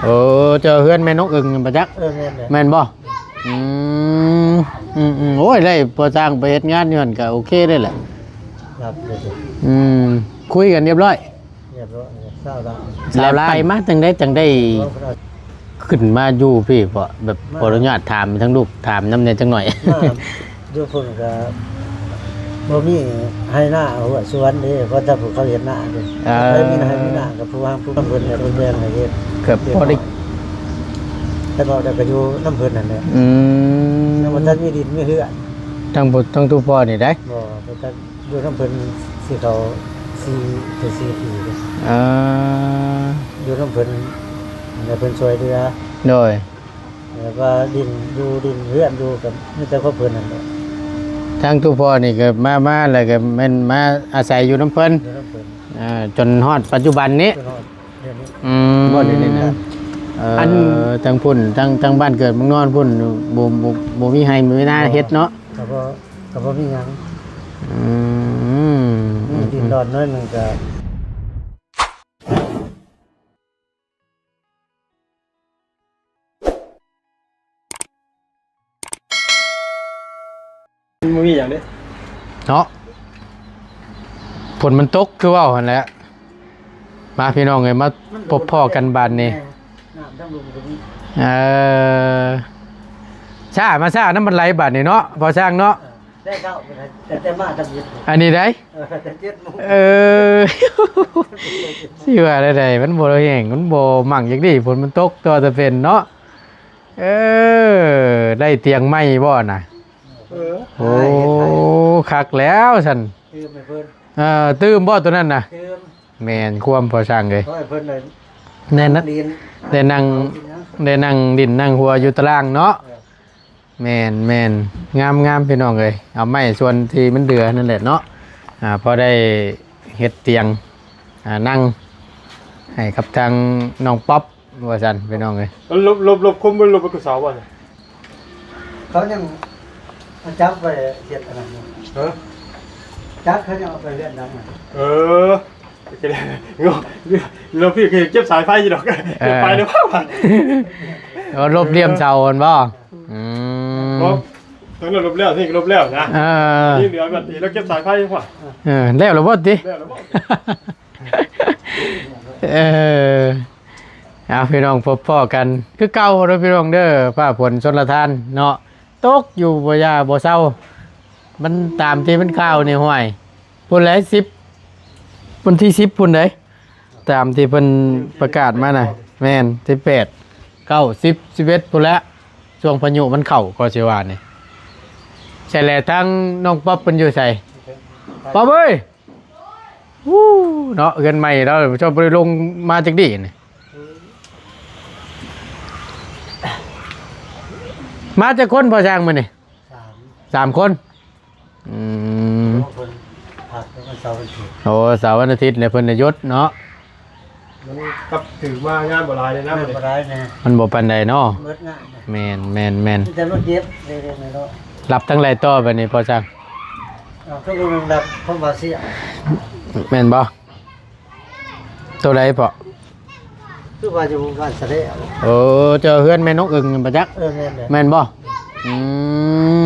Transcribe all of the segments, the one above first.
ໂອ້ ເຈົ້າເຮືອນແມ່ນ້ອງເອີງແມ່ນບໍ່ຈັກ? ເອີ ແມ່ນແຫຼະ ແມ່ນບໍ່? ອືມ ອືມໆ ໂອ້ຍ ໄດ້ພໍ່ຊ່າງໄປເຮັດງານຢູ່ຫັ້ນກໍໂອເຄເລີຍແຫຼະ. ຮັບເລີຍ ອືມ ຄຸຍກັນຮຽບຮ້ອຍ ຮຽບຮ້ອຍ ຊາວລາວ ຊາວລາວ ແລ້ວໄປມາຈັ່ງໃດຈັ່ງໄດ້ ເອີ ຂຶ້ນມາຢູ່ພີ້ ເພາະແບບ ມາ ຂໍອະນຸຍາດຖາມທາງລູກ ຖາມນຳແດ່ຈັກໜ່ອຍ. ມາຢູ່ພຸ້ນກໍບໍ່ມີໄຮ່ນາຫົວສວນເດ້ ເພາະແຕ່ຜູ້ເຂົາເຮັດນາເດ້. ເອີ ໃຜມີໄຮ່ມີນາກໍຜູ້ຫາງຜູ້ນຳເພິ່ນແຫຼະ ເພິ່ນແບ່ງໃຫ້ເຮັດ ກໍພໍໄດ້ ແຕ່ເວົ້າແລ້ວກໍຢູ່ນຳເພິ່ນຫັ້ນແຫຼະ. ອືມ ຍັງບໍ່ທັນມີດິນມີເຮືອນ ທາງ ທາງຕູ້ພໍ່ນີ້ໄດ໋ ບໍ່ ບໍ່ທັນ ຢູ່ນຳເພິ່ນຊິເຂົ້າສີ່ ຈະສີ່ປີເດ້. ເອີ ຢູ່ນຳເພິ່ນ ແລ້ວເພິ່ນຊ່ວຍເຫຼືອ ໂດຍ ແລ້ວກໍດິນຢູ່ ດິນເຮືອນຢູ່ ກໍມີແຕ່ຂອງເພິ່ນນັ້ນແຫຼະ. ທາງຕູ້ພໍ່ນີ້ກໍມາ ມາແລ້ວກໍແມ່ນມາອາໄສຢູ່ນຳເພິ່ນ ຢູ່ນຳເພິ່ນ ເອີ ຈົນຮອດປັດຈຸບັນນີ້ ຈົນຮອດດຽວນີ້. ອືມ ບໍ່ໄດ້ເລີຍນະ ເອີ ອັນ ທາງພຸ້ນ ທາງ ທາງບ້ານເກີດເມືອງນອນພຸ້ນ ບໍ່ ບໍ່ ບໍ່ມີໄຮ່ມີນາເຮັດເນາະ ກໍບໍ່ ກໍບໍ່ມີຫຍັງ. ອືມ ນີ້ດິນດອນໜ້ອຍໜຶ່ງກໍ ມັນບໍ່ມີຫຍັງເດ້ ເນາະ ຝົນມັນຕົກຄືເວົ້າຫັ້ນແຫຼະ. ມາພີ່ນ້ອງເອີຍ ມາພົບພໍ້ກັນບາດນີ້ ນ້ຳທາງລຸ່ມກໍມີ ເອີ ຊ້າມາຊ້ານຳມັນໄຫຼບາດນີ້ເນາະ ພໍ່ຊ່າງເນາະ. ແຕ່ເຊົ້າ ແຕ່ ແຕ່ມາແຕ່ເຈັດໂມງ ອັນນີ້ໃດ ເອີ ແຕ່ເຈັດໂມງ ເອີ ຊິວ່າແນວໃດ ມັນບໍ່ແຫ້ງ ມັນບໍ່ໝັ້ງຈັກດີ ຝົນມັນຕົກ ແຕ່ວ່າຈະເປັນເນາະ. ເອີ ໄດ້ຕຽງໃໝ່ບໍ່ນະ? ເອີ ໂອ້ ຄັກແລ້ວຊັ້ນ ຕື່ມໃຫ້ເພິ່ນ ເອີ ຕື່ມບໍ່ໂຕນັ້ນນະ? ຕື່ມ ແມ່ນຄວາມພໍ່ຊ່າງເອີຍ ເອີ ເພິ່ນໄດ້ ໄດ້ນະ ໄດ້ນັ່ງ ໄດ້ນັ່ງຫຼິ້ນນັ່ງຫົວຢູ່ຕາລ່າງເນາະ. ເອີ ແມ່ນໆ ງາມໆ ພີ່ນ້ອງເອີຍ ເອົາໄມ້ສ່ວນທີ່ມັນເຫຼືອນັ້ນແຫຼະເນາະ ອ່າ ພໍໄດ້ເຮັດຕຽງ ອ່າ ນັ່ງໃຫ້ກັບທາງນ້ອງປັອບ ວ່າຊັ້ນ ພີ່ນ້ອງເອີຍ. ມັນລົບ ລົບ ລົບຄົມ ມັນລົບໄປກັບເສົາບໍ່? ເຂົາຍັງເອົາຈັກໄປເຮັດອັນນັ້ນຢູ່ ຮະ ຈັກເຂົາຍັງເອົາໄປເຮັດຫຍັງ? ເອີ ໂອ້ ແລ້ວພີ່ຄືເກັບສາຍໄຟຢູ່ດອກ ເອີ ເກັບໄປແລ້ວ ເອີ ລົບຫຼ່ຽມເສົາຫັ້ນບໍ່? ອືມ ລົບ ທັງນັ້ນລົບແລ້ວ ນີ້ກໍລົບແລ້ວນະ ເອີ ນີ້ເຫຼືອບັດນີ້ ແລ້ວເກັບສາຍໄຟພວກ ເອີ ແລ້ວແລ້ວບໍ່ຕິ? ແລ້ວແລ້ວບໍ່? ເອີ ເອົາ ພີ່ນ້ອງ ພົບພໍ້ກັນຄືເກົ່າເດີພີ່ນ້ອງເດີ ຟ້າຝົນຊົນລະທານເນາະ ຕົກຢູ່ບໍ່ຢ່າບໍ່ເຊົາ ມັນຕາມທີ່ມັນຂ່າວນີ້ ຫ້ວຍ ພຸ້ນແຫຼະ ສິບ ວັນທີສິບພຸ້ນເດ້ ຕາມທີ່ເພິ່ນປະກາດມານະ ແມ່ນ ສິບແປດ ເກົ້າ ສິບ ສິບເອັດພຸ້ນແຫຼະ ຊ່ວງພາຍຸມັນເຂົ້າກໍຊິວ່ານີ້. ໃຊ່ແຫຼະ ທາງນ້ອງປັອບເພິ່ນຢູ່ໃສ? ປັອບເອີຍ ອູ້ ເນາະ ເຮືອນໃໝ່ລາວ ເຈົ້າບໍ່ໄດ້ລົງມາຈັກດີ້ນີ້ ມາຈັກຄົນພໍ່ຊ່າງມື້ນີ້? ສາມ ສາມຄົນ ອືມ ເພິ່ນພັກວັນເສົາວັນອາທິດ ໂອ້ ເສົາວັນອາທິດແລ້ວເພິ່ນໄດ້ຢຸດເນາະ ມັນກັບຖືກມາງານບໍ່ຫຼາຍເດ້ນະ ງານບໍ່ຫຼາຍແນ່ ມັນບໍ່ປານໃດເນາະ ເບິດງານ ແມ່ນໆໆ ມີແຕ່ມາເກັບເລັກໆນ້ອຍໆ ຮັບທັງຫຼາຍຕໍ່ບາດນີ້ພໍ່ຊ່າງ ເອົາ ກໍບໍ່ແມ່ນຮັບຂອງບາເຊຍ ແມ່ນບໍ່? ໂຕໃດພໍ່? ຄືວ່າຢູ່ບ້ານສະແລວ ເອີ ເຈົ້າເຮືອນແມ່ນ້ອງເອີງແມ່ນບໍ່ຈັກ? ເອີ ແມ່ນແຫຼະ ແມ່ນບໍ່? ອື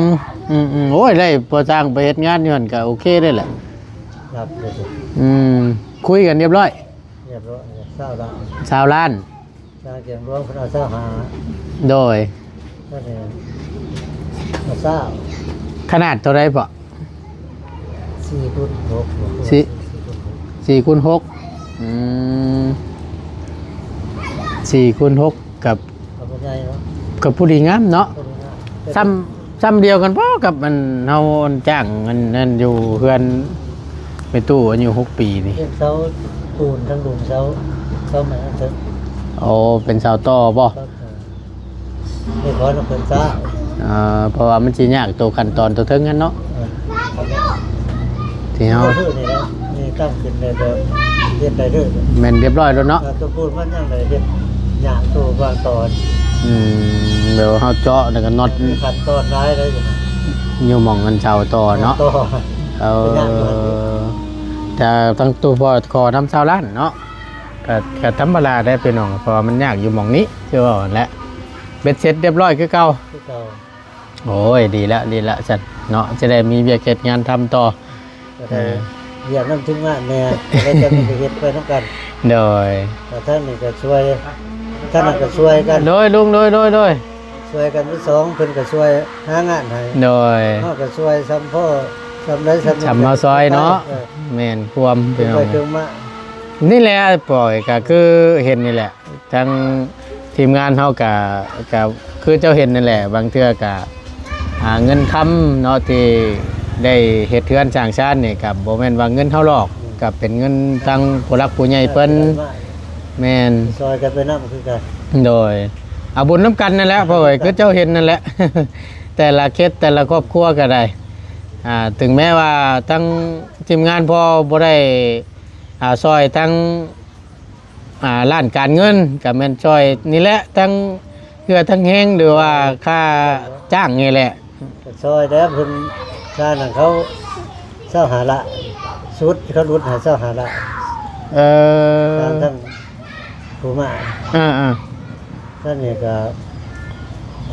ມ ອືມໆ ໂອ້ຍ ໄດ້ພໍ່ຊ່າງໄປເຮັດງານຢູ່ຫັ້ນກໍໂອເຄເລີຍແຫຼະ ຮັບເລີຍ ອືມ ຄຸຍກັນຮຽບຮ້ອຍ ຮຽບຮ້ອຍ ຊາວລ້ານ ຊາວລ້ານ ທາງກຽງຫຼວງເພິ່ນເອົາຊາວຫ້າ ໂດຍ ຕົວນີ້ເອົາຊາວ ຂະໜາດເທົ່າໃດພໍ່? ສີ່ຄູນຫົກ ສີ່ ສີ່ຄູນຫົກ ສີ່ຄູນຫົກ ອືມ ສີ່ຄູນຫົກ ກັບ ກໍບໍ່ໃຫຍ່ເນາະ ກໍພໍດີງາມເນາະ ພໍດີງາມ ຊ່ຳ ຊ່ຳດຽວກັນບໍ່ກັບອັນເຮົາຈ້າງອັນນັ້ນຢູ່ເຮືອນແມ່ຕູ້ອາຍຸຫົກປີນີ້ ເຮັດເສົາປູນທາງລຸ່ມເສົາ ເສົາໄມ້ອັນເທິງ ໂອ້ ເປັນເສົາຕໍ່ບໍ່? ເອີ ນີ້ຂໍນຳເພິ່ນຊະ ເອີ ເພາະວ່າມັນຊິຍາກໂຕຂັ້ນຕອນໂຕເທິງຫັ້ນເນາະ ເອີ ທີ່ເຮົາ ຄືນີ້ແຫຼະ ນີ້ຕັ້ງຂຶ້ນແລ້ວກໍເຮັດໄດ້ເລີຍ ແມ່ນຮຽບຮ້ອຍໂລດເນາະ ເອີ ຕົວປູນມັນຍັງໄດ້ເຮັດຍາກໂຕບາງຕອນ ອືມ ແບບວ່າເຮົາເຈາະແລ້ວກໍນັອດ ມີຂັ້ນຕອນຫຼາຍເລີຍ ຢູ່ໝ່ອງອັນເສົາຕໍ່ເນາະ ຕໍ່ ເອີ ແຕ່ທາງຕູ້ພໍ່ຂໍນຳຊາວລ້ານເນາະ ກໍ ກໍທຳມະດາແຫຼະພີ່ນ້ອງ ເພາະວ່າມັນຍາກຢູ່ໝ່ອງນີ້ ຄືເວົ້າຫັ້ນແຫຼະ ເບັດເສັດຮຽບຮ້ອຍຄືເກົ່າ ຄືເກົ່າ. ໂອ້ຍ ດີແລ້ວ ດີແລ້ວຊັ້ນເນາະ ຈະໄດ້ມີວຽກເຮັດງານທຳຕໍ່ ກໍໄດ້ ເອີ ວຽກນຳທີມງານແດ່ ກໍໄດ້ຈັກໄປເຮັດໄປນຳກັນ. ໂດຍ ກໍທາງນີ້ກໍຊ່ວຍ ທາງນັ້ນກໍຊ່ວຍກັນ. ໂດຍ ລຸງ ໂດຍ ໂດຍ ໂດຍ ຊ່ວຍກັນເປັນສອງ ເພິ່ນກໍຊ່ວຍຫາງານໃຫ້ ໂດຍ ເຮົາກໍຊ່ວຍສ່ຳພໍ ສ່ຳໃດສ່ຳໜຶ່ງ ສ່ຳເຮົາຊ່ອຍເນາະ. ເອີ ແມ່ນຄວາມ ເປັນໄປເຖິງມາ ນີ້ແຫຼະ ປ່ອຍ ກໍຄືເຫັນນີ້ແຫຼະ ທາງທີມງານເຮົາກະ ກະຄືເຈົ້າເຫັນນັ້ນແຫຼະ ບາງເທື່ອກະ ອ່າ ເງິນຄຳເນາະ ທີ່ໄດ້ເຮັດເຮືອນສ້າງຊານນີ້ ກະບໍ່ແມ່ນວ່າເງິນເຮົາຫຼອກ ກະເປັນເງິນທາງຜູ້ຫຼັກຜູ້ໃຫຍ່ເພິ່ນ. ແມ່ນ ຊ່ອຍກັນໄປນຳຄືກັນ. ໂດຍ ເອົາບຸນນຳກັນນັ້ນແຫຼະ ເພາະວ່າຄືເຈົ້າເຫັນນັ້ນແຫຼະ ແຕ່ລະເຂດ ແຕ່ລະຄອບຄົວກໍໄດ້ ອ່າ ເຖິງແມ້ວ່າທາງທີມງານພໍ່ບໍ່ໄດ້ ອ່າ ຊ່ອຍທາງ ອ່າ ດ້ານການເງິນ ກໍແມ່ນຊ່ອຍນີ້ແຫຼະ ທັງເຫື່ອທັງແຮງ ຫຼືວ່າຄ່າຈ້າງນີ້ແຫຼະ ກໍຊ່ອຍແດ່. ເພິ່ນ ຄ່ານັ້ນເຂົາຊາວຫ້າລ້ານ ຊຸດເຂົາຫຼຸດໃຫ້ຊາວຫ້າລ້ານ. ເອີ ທາງ ທາງຜູ້ມາ ອ່າໆ ອັນນີ້ກໍ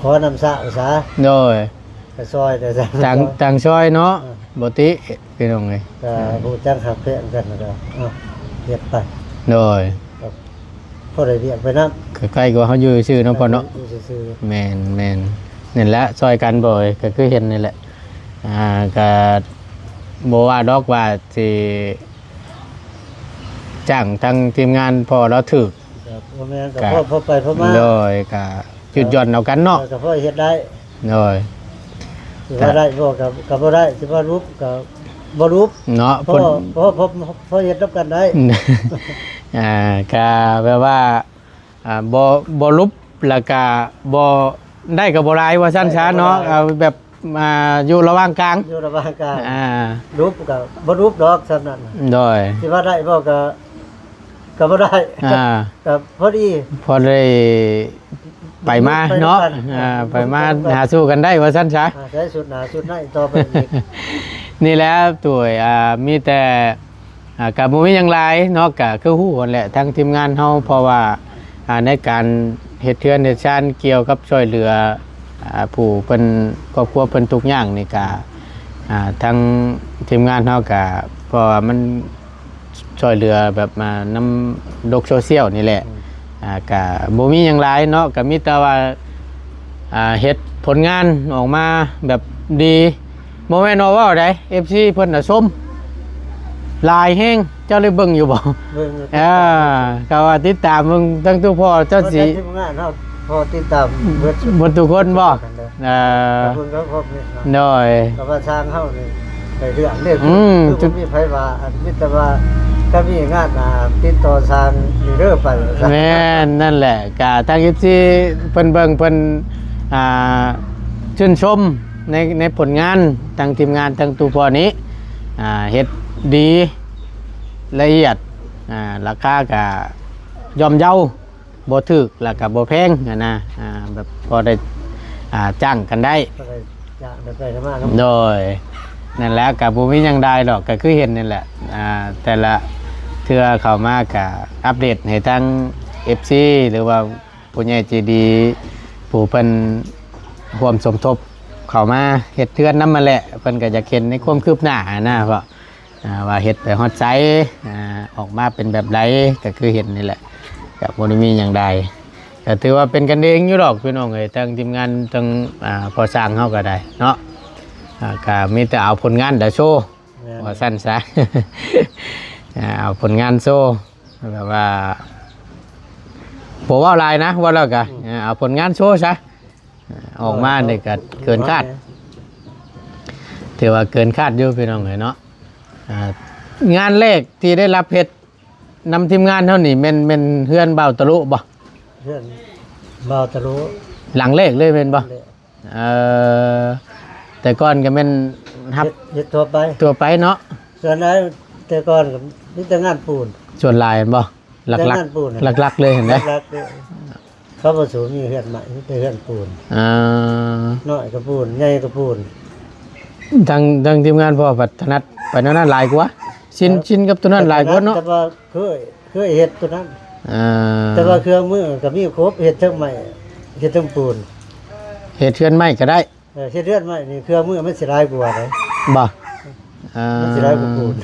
ຂໍນຳຊາວຊະ. ໂດຍ ກໍຊ່ອຍແດ່ ຕ່າງ ຕ່າງຊ່ອຍເນາະ. ເອີ ບໍ່ຕິ ພີ່ນ້ອງເອີຍ ກໍຮູ້ຈັກຮັກແພງກັນ ແລ້ວກໍເອົາເຮັດໄປ. ໂດຍ ກໍພໍໄດ້ວຽກໄປນຳ ກໍໃກ້ກວ່າເຮົາຢູ່ຊື່ເນາະພໍ່ເນາະ. ຢູ່ຊື່ໆ ແມ່ນໆ ນັ້ນແຫຼະ ຊ່ອຍກັນບໍ່ເອີຍ ກໍຄືເຫັນນີ້ແຫຼະ. ອ່າ ກໍບໍ່ວ່າດອກວ່າຊິຈ້າງທາງທີມງານພໍ່ລາວຖືກ ກໍບໍ່ແມ່ນ ກໍພໍ ພໍໄປພໍມາ. ໂດຍ ກໍຢຸດຢ່ອນເອົາກັນເນາະ ກໍພໍເຮັດໄດ້. ໂດຍ ຊິວ່າໄດ້ບໍ່ກໍ ກໍບໍ່ໄດ້ ຊິວ່າຫຼຸບກໍບໍ່ຫຼຸບເນາະ. ພໍ ພໍ ພໍ ພໍເຮັດນຳກັນໄດ້. ອ່າ ກໍແບບວ່າ ອ່າ ບໍ່ ບໍ່ຫຼຸບ ແລ້ວກໍບໍ່ໄດ້ກໍບໍ່ຫຼາຍ ວ່າຊັ້ນຊະເນາະ. ເອົາແບບ ອ່າ ຢູ່ລະຫວ່າງກາງ ຢູ່ລະຫວ່າງກາງ ອ່າ ຫຼຸບກໍບໍ່ຫຼຸບດອກສ່ຳນັ້ນ. ໂດຍ ຊິວ່າໄດ້ບໍ່ກໍ ກໍບໍ່ໄດ້ ອ່າ ກໍພໍດີ ພໍໄດ້ໄປມາເນາະ. ອ່າ ໄປມາຫາສູ່ກັນໄດ້ ວ່າຊັ້ນຊະ ຫາໃຊ້ຊຸດໜ້າຊຸດໃນຕໍ່ໄປອີກ. ນີ້ແຫຼະ ໂດຍ ອ່າ ມີແຕ່ ອ່າ ກໍບໍ່ມີຫຍັງຫຼາຍເນາະ ກໍຄືຮູ້ຫັ້ນແຫຼະ ທາງທີມງານເຮົາ ເພາະວ່າ ອ່າ ໃນການເຮັດເຮືອນເຮັດຊານ ກ່ຽວກັບຊ່ວຍເຫຼືອ ອ່າ ຜູ້ເພິ່ນ ຄອບຄົວເພິ່ນທຸກຍາກນີ້ ກໍ ອ່າ ທາງທີມງານເຮົາກໍ ເພາະວ່າມັນ ຊ່ວຍເຫຼືອແບບມານຳໂລກໂຊຊຽວນີ້ແຫຼະ. ອືມ ອ່າ ກະບໍ່ມີຫຍັງຫຼາຍເນາະ ກະມີແຕ່ວ່າ ອ່າ ເຮັດຜົນງານອອກມາແບບດີ ບໍ່ແມ່ນວ່າເວົ້າໃດ ເອັຟຊີເພິ່ນນະຊົມຫຼາຍແຮງ. ເຈົ້າໄດ້ເບິ່ງຢູ່ບໍ່? ເບິ່ງຢູ່ ອ່າ ກະວ່າຕິດຕາມເບິ່ງທັງທຸກພໍ່ເຈົ້າຊິ ເພາະໃນທີມງານເຮົາ ພໍຕິດຕາມເບິດ ເບິດທຸກຄົນບໍ່? ເອີ ເພິ່ນກໍຄອບນີ້ເນາະ ໂດຍ ກໍວ່າຊ່າງເຮົານີ້ໄດ້ເລື່ອງເດ້. ອືມ ຄືບໍ່ມີໃຜວ່າ ອັນ ມີແຕ່ວ່າຖ້າມີງານ ອ່າ ຕິດຕໍ່ຊ່າງນີ້ເດີໄປ. ແມ່ນ ນັ້ນແຫຼະ ກະທາງເອັຟຊີເພິ່ນເບິ່ງ ເພິ່ນ ອ່າ ຊື່ນຊົມໃນ ໃນຜົນງານ ທັງທີມງານ ທັງຕູ້ພໍ່ນີ້ ອ່າ ເຮັດດີ ລະອຽດ ອ່າ ລາຄາກະຢ່ອມເຍົາ ບໍ່ຖືກ ແລ້ວກໍບໍ່ແພງຫັ້ນນະ ອ່າ ແບບພໍໄດ້ ອ່າ ຈ້າງກັນໄດ້ ພໍໄດ້ຈ້າງໄດ້ໄປໄດ້ມາເນາະ. ໂດຍ ນັ້ນແຫຼະ ກໍບໍ່ມີຫຍັງຫຼາຍດອກ ກໍຄືເຫັນນີ້ແຫຼະ ອ່າ ແຕ່ລະເທື່ອເຂົ້າມາກໍອັບເດດໃຫ້ທາງເອັຟຊີ ຫຼືວ່າຜູ້ໃຫຍ່ໃຈດີ ຜູ້ເພິ່ນຮ່ວມສົມທົບເຂົ້າມາເຮັດເຮືອນນຳຫັ້ນແຫຼະ ເພິ່ນກໍຢາກເຫັນໃນຄວາມຄືບໜ້າຫັ້ນນະ ເພາະ ອ່າ ວ່າເຮັດໄປຮອດໃສ ອ່າ ອອກມາເປັນແບບໃດ ກໍຄືເຫັນນີ້ແຫຼະ ກໍບໍ່ໄດ້ມີຫຍັງໃດ ກໍຖືວ່າເປັນກັນເອງຢູ່ດອກພີ່ນ້ອງເອີຍ ທັງທີມງານ ທັງ ອ່າ ພໍ່ຊ່າງເຮົາກໍໄດ້ເນາະ ອ່າ ກໍມີແຕ່ເອົາຜົນງານໄດ້ໂຊ ແມ່ນ ວ່າຊັ້ນຊະ ອ່າ ເອົາຜົນງານໂຊ ແບບວ່າບໍ່ເວົ້າຫຼາຍນະ ເວົ້າແລ້ວກໍ ອືມ ເອົາຜົນງານໂຊຊະ ອອກມານີ້ກໍເກີນຄາດ ຖືວ່າເກີນຄາດຢູ່ພີ່ນ້ອງເອີຍເນາະ. ອ່າ ງານແລກທີ່ໄດ້ຮັບເຮັດນຳທີມງານເຮົານີ້ແມ່ນ ແມ່ນເຮືອນບ່າວຕະລຸບໍ່? ເຮືອນບ່າວຕະລຸ ຫຼັງແລກເລີຍແມ່ນບໍ່? ຫຼັງແລກ ເອີ ແຕ່ກ່ອນກໍແມ່ນຮັບ ເຮັດ ເຮັດທົ່ວໄປ ທົ່ວໄປເນາະ. ສ່ວນຫຼາຍແຕ່ກ່ອນກໍມີແຕ່ງານປູນ ສ່ວນຫຼາຍແມ່ນບໍ່? ຫຼັກໆ ແຕ່ງານປູນ ຫຼັກໆເລີຍຫັ້ນເດ້ ຫຼັກໆເລີຍ. ເຂົາບໍ່ສູ້ມີເຮືອນໄມ້ ມີແຕ່ເຮືອນປູນ ອ່າ ນ້ອຍກໍປູນ ໃຫຍ່ກໍປູນ. ທາງ ທາງທີມງານພໍ່ພັດຖະໜັດໄປແນວນັ້ນຫຼາຍກວ່າ ຊິນ ຊິນກັບຕົວນັ້ນຫຼາຍກວ່າເນາະ ແຕ່ວ່າເຄີຍ ເຄີຍເຮັດຕົວນັ້ນ ອ່າ ແຕ່ວ່າເຄື່ອງມືກໍມີຄົບ ເຮັດເທິງໄມ້ ເຮັດເທິງປູນ ເຮັດເຮືອນໄມ້ກໍໄດ້. ເອີ ເຮັດເຮືອນໄມ້ນີ້ເຄື່ອງມືມັນຊິຫຼາຍກວ່າເດ້. ບໍ່? ອ່າ ມັນຊິຫຼາຍກວ່າປູນ.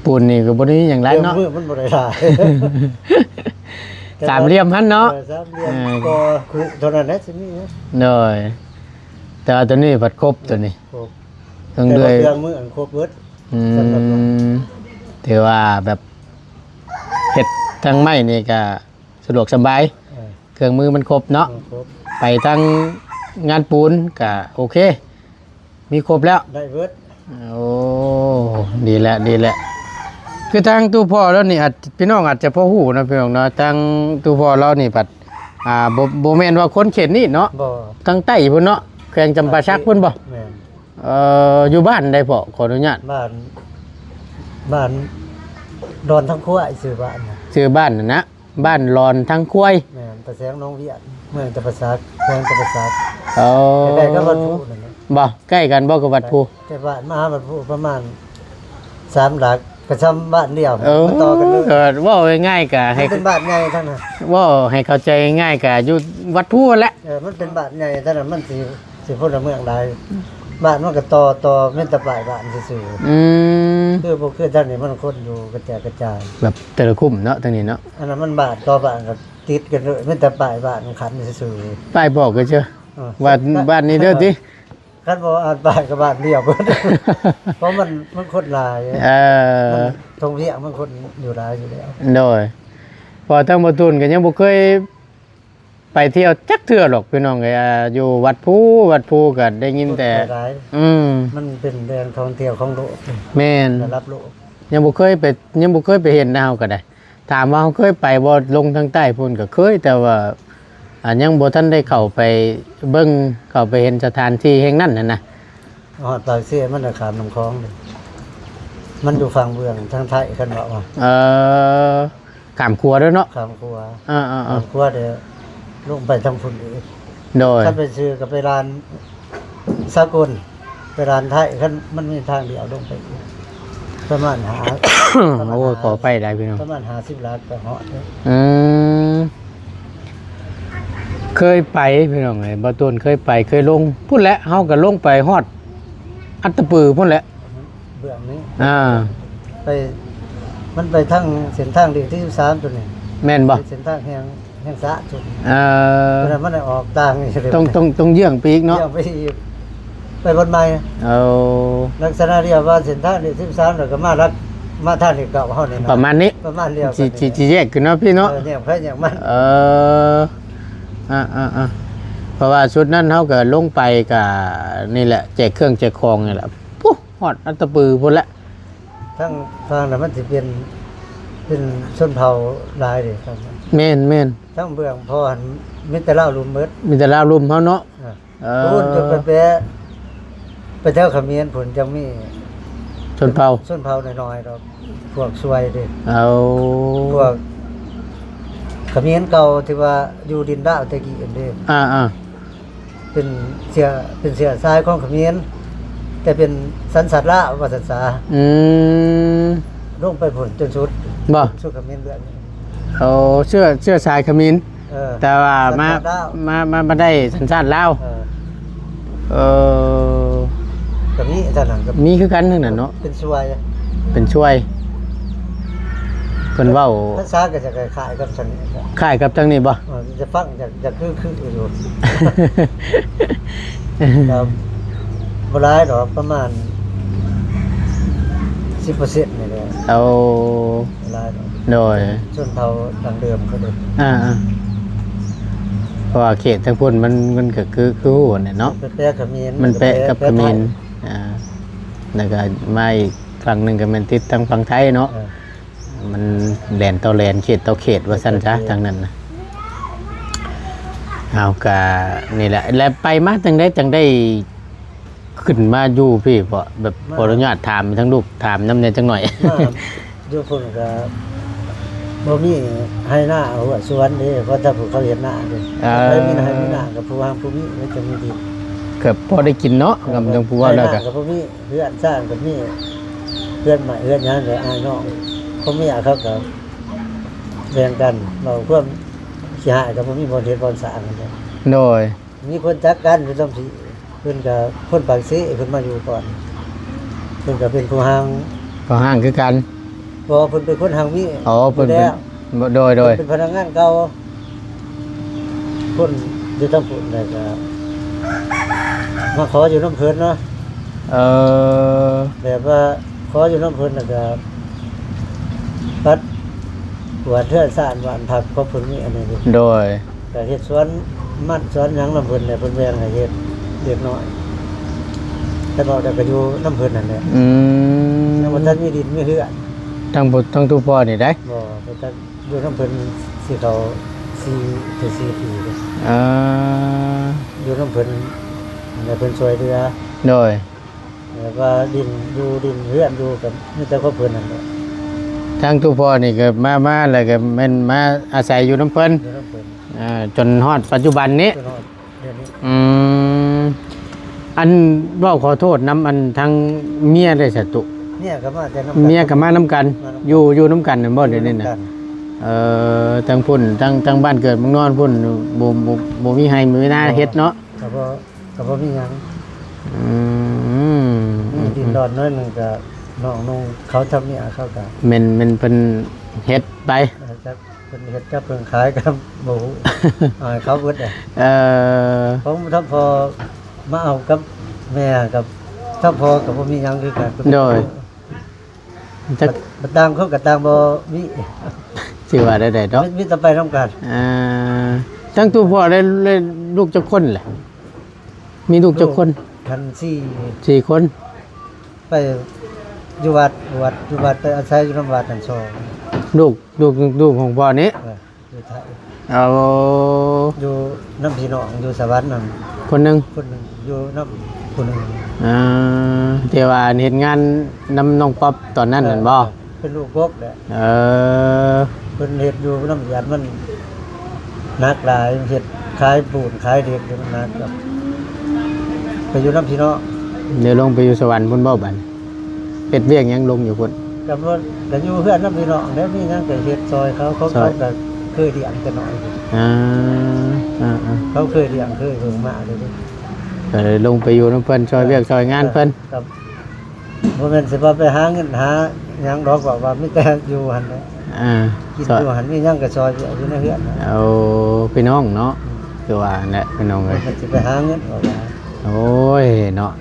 ປູນນີ້ກໍບໍ່ໄດ້ມີຫຍັງຫຼາຍເນາະ ເຄື່ອງມືມັນບໍ່ໄດ້ຫຼາຍ. ສາມຫຼ່ຽມຫັ້ນເນາະ. ເອີ ສາມຫຼ່ຽມ ເອີ ກໍຄຸເທົ່ານັ້ນແຫຼະຊິມີ. ໂດຍ ແຕ່ວ່າຕົວນີ້ພັດຄົບ ຕົວນີ້ຄົບ ເຄື່ອງ ແຕ່ວ່າເຄື່ອງມືອັນຄົບເບິດ. ອືມ ສຳລັບ ຖືວ່າແບບເຮັດທາງໄມ້ນີ້ກໍສະດວກສະບາຍ. ເອີ ເຄື່ອງມືມັນຄົບເນາະ ເອີ ຄົບ ໄປທາງງານປູນກໍໂອເຄ ມີຄົບແລ້ວ ໄດ້ເບິດ. ໂອ້ ດີແລ້ວ ດີແລ້ວ. ຄືທາງຕູ້ພໍ່ລາວນີ້ອາດ ພີ່ນ້ອງອາດຈະພໍຮູ້ເນາະ ພີ່ນ້ອງເນາະ ທາງຕູ້ພໍ່ລາວນີ້ພັດ ອ່າ ບໍ່ ບໍ່ແມ່ນວ່າຄົນເຂດນີ້ເນາະ. ບໍ່ ທາງໃຕ້ພຸ້ນເນາະ ແຂວງຈຳປາສັກພຸ້ນບໍ່? ແມ່ນ. ເອີ ຢູ່ບ້ານໃດພໍ່? ຂໍອະນຸຍາດ. ບ້ານ ບ້ານດອນທັງຄວາຍ ຊື່ບ້ານນະ ຊື່ບ້ານນັ້ນນະ ບ້ານລອນທັງຄວາຍ. ແມ່ນ ຕາແສງໜອງວຽງ ເມືອງຈຳປາສັກ ແຂວງຈຳປາສັກ. ເອີ ໃກ້ໆກັບວັດພູນັ້ນແຫຼະ. ບໍ່ ໃກ້ກັນບໍ່ກັບວັດພູ? ແຕ່ບ້ານມາຫາວັດພູປະມານສາມຫຼັກ ກໍຊ່ຳບ້ານດຽວ ເອີ ມັນຕໍ່ກັນເລີຍ. ກໍເວົ້າງ່າຍໆ ກໍໃຫ້ ມັນເປັນບ້ານໃຫຍ່ທັງນັ້ນ ເວົ້າໃຫ້ເຂົ້າໃຈງ່າຍໆ ກໍຢູ່ວັດພູຫັ້ນແຫຼະ. ເອີ ມັນເປັນບ້ານໃຫຍ່ທັງນັ້ນ ມັນຊິ ຊິພົນລະເມືອງຫຼາຍ ບ້ານມັນກໍຕໍ່ ຕໍ່ແມ່ນແຕ່ປ້າຍບ້ານຊື່ໆ. ອືມ ຄືບໍ່ຄືທາງນີ້ ມັນຄົນຢູ່ກະແຈກກະຈາຍ ແບບແຕ່ລະຄຸ້ມເນາະ ທາງນີ້ເນາະ. ອັນນັ້ນມັນບ້ານຕໍ່ບ້ານກໍຕິດກັນເລີຍ ແມ່ນແຕ່ປ້າຍບ້ານຄັນຊື່ໆ ປ້າຍບອກກໍເຈີ ເອີ ວ່າບ້ານນີ້ເດີຕິ. ຄັນບໍ່ອ່ານປ້າຍກໍບ້ານດຽວເບິດ ເພາະມັນ ມັນຄົນຫຼາຍ. ເອີ ມັນທົ່ງວຽງ ມັນຄົນຢູ່ຫຼາຍຢູ່ແລ້ວ. ໂດຍ ເພາະທາງບໍ່ຕູນກໍຍັງບໍ່ເຄີຍ ໄປທ່ຽວຈັກເທື່ອດອກພີ່ນ້ອງເອີຍ. ອ່າ ຢູ່ວັດພູ ວັດພູກໍໄດ້ຍິນແຕ່ ຄົນຫຼາຍ ອືມ ມັນເປັນແຫຼ່ງທ່ອງທ່ຽວຂອງໂລກ. ແມ່ນ ລະດັບໂລກ ຍັງບໍ່ເຄີຍໄປ ຍັງບໍ່ເຄີຍໄປເຫັນນະ ເຮົາກໍໄດ້. ຖາມວ່າເຮົາເຄີຍໄປບໍ່ ລົງທາງໃຕ້ພຸ້ນກໍເຄີຍ ແຕ່ວ່າ ອ່າ ຍັງບໍ່ທັນໄດ້ເຂົ້າໄປເບິ່ງ ເຂົ້າໄປເຫັນສະຖານທີ່ແຫ່ງນັ້ນຫັ້ນນະ. ຮອດປາກເຊ ມັນກໍຂ້າມນ້ຳຂອງເດ້ ມັນຢູ່ຝັ່ງເບື້ອງທາງໄທ ຄັນເວົ້າວ່າ ເອີ ຂ້າມຂົວເດີເນາະ ຂ້າມຂົວ. ເອີໆໆ ຂ້າມຂົວເດີ ລົງໄປທາງພຸ້ນອີກ. ໂດຍ ຄັນໄປຊື່ກໍໄປລານສາກົນ ໄປລານໄທ ຄັນມັນມີທາງດຽວລົງໄປອີກ ປະມານຫ້າ ປະມານ ໂອ້ຍ ຫ້າ ຂໍໄປໄດ້ພີ່ນ້ອງ ປະມານຫ້າສິບຫຼັກກໍຮອດເດ້. ອືມ ເຄີຍໄປພີ່ນ້ອງເອີຍ ບ່າວຕູນເຄີຍໄປ ເຄີຍລົງພຸ້ນແຫຼະ ເຮົາກໍລົງໄປຮອດອັດຕະປືພຸ້ນແຫຼະ ເບື້ອງນີ້ ອ່າ ໄປ ມັນໄປທາງເສັ້ນທາງເລກທີສິບສາມ ຕົວນີ້ ແມ່ນບໍ່? ເສັ້ນທາງແຫ່ງ ແຫ່ງສະຈຸດ ເອີ ຕົວນັ້ນມັນໄດ້ອອກຕ່າງນີ້ ຕ້ອງ ຕ້ອງ ຕ້ອງເຢື້ອງໄປອີກເນາະ ເຢື້ອງໄປອີກ ໄປບ່ອນໃໝ່. ເອົາ ລັກສະນະດຽວກັບເສັ້ນທາງເລກສິບສາມ ແລ້ວກໍມາລັກ ມາທາງເລກເກົ້າເຮົານີ້ນະ ປະມານນີ້ ປະມານດຽວກັນ ຊິ ຊິ ຊິແຍກກັນເນາະພີ່ເນາະ ເອີ ແຍກໃຜແຍກມັນ. ເອີ ອ່າໆໆ ເພາະວ່າຊຸດນັ້ນເຮົາກໍລົງໄປກໍນີ້ແຫຼະ ແຈກເຄື່ອງແຈກຂອງນີ້ແຫຼະ ພຸ້ນ ຮອດອັດຕະປືພຸ້ນແຫຼະ. ທາງຝັ່ງນັ້ນມັນຊິເປັນ ເປັນຊົນເຜົ່າຫຼາຍເດ້ ແມ່ນໆ ທາງເບື້ອງພໍ່ຫັ້ນມີແຕ່ລາວລຸ່ມເບິດ ມີແຕ່ລາວລຸ່ມເຮົາເນາະ. ເອີ ເອີ ພຸ້ນຈົນໄປແປ ໄປແຖວຂະເໝນພຸ້ນ ຈັ່ງມີຊົນເຜົ່າ ຊົນເຜົ່ານ້ອຍໆດອກ ພວກຊວຍເດ້. ເອົາ ພວກຂະເໝນເກົ່າທີ່ວ່າຢູ່ດິນລາວແຕ່ກີ້ຫັ້ນເດ້ ອ່າໆ ເປັນເຊື້ອ ເປັນເຊື້ອສາຍຂອງຂະເໝນ ແຕ່ເປັນສັນຊາດລາວວ່າຊັ້ນສາ. ອືມ ລົງໄປພຸ້ນຈົນສຸດ ບໍ່? ສຸດຂະເໝນເລື່ອນ. ໂອ້ ເຊື້ອ ເຊື້ອສາຍຂະເໝນ ເອີ ແຕ່ວ່າມາ ສັນຊາດລາວ ມາ ມາ ມາໄດ້ສັນຊາດລາວ. ເອີ ເອີ ກໍມີເທົ່ານັ້ນ ກໍມີຄືກັນທັງນັ້ນເນາະ ເປັນຊວຍ ເປັນຊວຍ ເພິ່ນເວົ້າ ພາສາກໍຈະຄ້າຍໆກັບທາງນີ້ ຄ້າຍກັບທາງນີ້ບໍ່? ເອີ ຈະຟັງຈະ ຈະຄື ຄືຢູ່ ກໍບໍ່ຫຼາຍດອກ ປະມານສິບເປີເຊັນນີ້ແຫຼະ. ໂອ້ ຫຼາຍດອກ ໂດຍ ຊົນເຜົ່າດັ້ງເດີມເຂົາເດ້. ອ່າໆ ເພາະວ່າເຂດທາງພຸ້ນມັນ ມັນກໍຄື ຄືຮູ້ຫັ້ນແຫຼະເນາະ ແປ ແປຂະເໝນ ມັນແປ ແປກັບຂະເໝນ ແປໄທ ອ່າ ແລ້ວກໍມາອີກຝັ່ງໜຶ່ງກໍແມ່ນຕິດທາງຝັ່ງໄທເນາະ. ເອີ ມັນແດນຕໍ່ແດນ ເຂດຕໍ່ເຂດວ່າຊັ້ນຊະ ເຂດຕໍ່ເຂດ ທາງນັ້ນນະ. ເຮົາກໍນີ້ແຫຼະ ແລ້ວໄປມາຈັ່ງໃດຈັ່ງໄດ້ຂຶ້ນມາຢູ່ພີ້ ເພາະແບບ ມາ ຂໍອະນຸຍາດຖາມທາງລູກ ຖາມນຳແດ່ຈັກໜ້ອຍ. ມາຢູ່ພຸ້ນກໍບໍ່ມີໄຮ່ນາຫົວສວນເດ້ ເພາະແຕ່ຜູ້ເຂົາເຮັດນາເດ້. ເອີ ໃຜມີໄຮ່ມີນາກໍຜູ້ຮັ່ງຜູ້ມີ ມັນຈະມີດິນ ກໍພໍໄດ້ກິນເນາະ. ເອີ ກໍບໍ່ຕ້ອງຜູ້ວ່າແລ້ວກໍ ໄຮ່ນາກໍບໍ່ມີ ເຮືອນຊານກໍມີ ເຮືອນໄມ້ເຮືອນຫຍັງກໍອ້າຍນ້ອງ ພໍ່ເມຍເຂົາກໍ ແບ່ງກັນ ເວົ້າຄວາມຂີ້ຮ້າຍກໍບໍ່ມີບ່ອນເຮັດບ່ອນສ້າງຫັ້ນແຫຼະ. ໂດຍ ມີຄົນຈັກກັນຢູ່ນຳພີ້ ເພິ່ນກໍຄົນປາກເຊ ເພິ່ນມາຢູ່ກ່ອນ ເພິ່ນກໍເປັນຜູ້ຮ່າງ ກໍຮ່າງຄືກັນ. ບໍ່ ເພິ່ນເປັນຄົນຮ່າງມີ ອໍ ເພິ່ນເປັນ ຢູ່ແລ້ວ ໂດຍ ໂດຍ ເພິ່ນເປັນພະນັກງານເກົ່າ ຄົນຢູ່ທາງພຸ້ນ ແລ້ວກໍມາຂໍຢູ່ນຳເພິ່ນເນາະ. ເອີ ແບບວ່າຂໍຢູ່ນຳເພິ່ນ ແລ້ວກໍປັດກວາດເຮືອນຊານບ້ານພັກຂອງເພິ່ນ ມີອັນນີ້ຢູ່. ໂດຍ ກໍເຮັດສວນມັນສວນຫຍັງນຳເພິ່ນແຫຼະ ເພິ່ນແບ່ງໃຫ້ເຮັດເລັກນ້ອຍ ແຕ່ເວົ້າແລ້ວກໍຢູ່ນຳເພິ່ນນັ້ນແຫຼະ. ອືມ ຍັງບໍ່ທັນມີດິນມີເຮືອນ ທັງຜູ້ ທັງຕູ່ພໍ່ນີ້ໄດ໋. ບໍ່ ບໍ່ທັນ ຢູ່ນຳເພິ່ນຊິເຂົ້າສີ່ ເຖິງສີ່ປີເດ້. ເອີ ຢູ່ນຳເພິ່ນ ແລ້ວເພິ່ນຊ່ວຍເຫຼືອ. ໂດຍ ແບບວ່າດິນຢູ່ ດິນເຮືອນຢູ່ ກໍມີແຕ່ຂອງເພິ່ນນັ້ນແຫຼະ. ທາງຕູ່ພໍ່ນີ້ກໍມາ ມາແລ້ວກໍແມ່ນມາອາໄສຢູ່ນຳເພິ່ນ ຢູ່ນຳເພິ່ນ ອ່າ ຈົນຮອດປັດຈຸບັນນີ້ ຈົນຮອດ ດຽວນີ້. ອືມ ອັນ ເວົ້າຂໍໂທດນຳ ອັນ ທາງເມຍເດ້ສະຕຸ ເມຍກໍມາແຕ່ນຳກັນ ເມຍກໍມານຳກັນ ມານຳກັນ ຢູ່ ຢູ່ນຳກັນແມ່ນບໍ່ ຢູ່ ດຽວນີ້ນະ? ນຳກັນ ເອີ ທາງພຸ້ນ ທາງ ທາງບ້ານເກີດເມືອງນອນພຸ້ນ ບໍ່ ບໍ່ ບໍ່ມີໄຮ່ມີນາເຮັດເນາະ ກໍບໍ່ ກໍບໍ່ມີຫຍັງ. ອືມ ມີດິນດອນໜ້ອຍໜຶ່ງ ກໍນ້ອງນຸ່ງເຂົາທຳເມຍເຂົາກໍ ແມ່ນ ແມ່ນເພິ່ນເຮັດໄປ ເອີ ຈັກ ເພິ່ນເຮັດກັບເພິ່ນຂາຍກັບບໍ່ຮູ້ ເອົາໃຫ້ເຂົາເບິດແຫຼະ. ເອີ ຂອງທຳພໍ່ມາເອົາກັບແມ່ກັບທຳພໍ່ກໍບໍ່ມີຫຍັງຄືກັນ. ໂດຍ ຈັກ ບ- ຕ່າງຄົນກໍຕ່າງບໍ່ມີ ຊິວ່າແນວໃດເນາະ ມີ ມີແຕ່ໄປນຳກັນ. ອ່າ ທັງຕູ່ພໍ່ໄດ້ ໄດ້ລູກຈັກຄົນແຫຼະ? ມີລູກຈັກຄົນ? ທັງສີ່ ສີ່ຄົນ ໄປຢູ່ວັດ ວັດ ຢູ່ວັດ ໄປອາໄສຢູ່ນຳວັດຫັ້ນສອງ ລູກ ລູກ ລູກຂອງພໍ່ນີ້ ເອີ ຢູ່ໄທ ເອົາ ຢູ່ນຳພີ່ນ້ອງຢູ່ສະຫວັນນັ້ນຄົນໜຶ່ງ ຄົນໜຶ່ງ ຢູ່ນຳຜູ້ໜຶ່ງ. ອ່າ ທີ່ວ່າເຮັດງານນຳນ້ອງປັອບຕອນນັ້ນ ເອີ ນັ້ນບໍ່? ເປັນລູກກົກແຫຼະ. ເອີ ເພິ່ນເຮັດຢູ່ນຳວຽດມັນໜັກຫຼາຍ ເຮັດຂາຍປູນຂາຍເຫຼັກຢູ່ມັນໜັກ ກໍໄປຢູ່ນຳພີ່ນ້ອງ ເດີ ລົງໄປຢູ່ສະຫວັນພຸ້ນບໍ່ບັດ? ເຮັດວຽກຫຍັງລົງຢູ່ພຸ້ນ? ກໍບໍ່ ກໍຢູ່ເຮືອນນຳພີ່ນ້ອງແຫຼະ ມີຫຍັງກໍເຮັດຊ່ອຍເຂົາ ເຂົາ ເຂົາກໍເຄີຍລ້ຽງແຕ່ນ້ອຍ. ອ່າ ອ່າໆ ເຂົາເຄີຍລ້ຽງເຄີຍເບິ່ງມາເລີຍເດ້ ກໍເລີຍລົງໄປຢູ່ນຳເພິ່ນ ຊ່ອຍວຽກຊ່ອຍງານເພິ່ນ. ກໍບໍ່ແມ່ນຊິວ່າໄປຫາເງິນຫາຫຍັງດອກ ເວົ້າວ່າມີແຕ່ຢູ່ຫັ້ນແຫຼະ ອ່າ ກິນຢູ່ຫັ້ນ ມີຫຍັງກໍຊ່ອຍວຽກຢູ່ໃນເຮືອນ. ໂອ້ ພີ່ນ້ອງເນາະ ອືມ ຄືວ່ານັ້ນແຫຼະ ພີ່ນ້ອງເອີຍ ມັນຊິໄປຫາເງິນ ເວົ້າວ່າ ໂອ້ຍເນາະ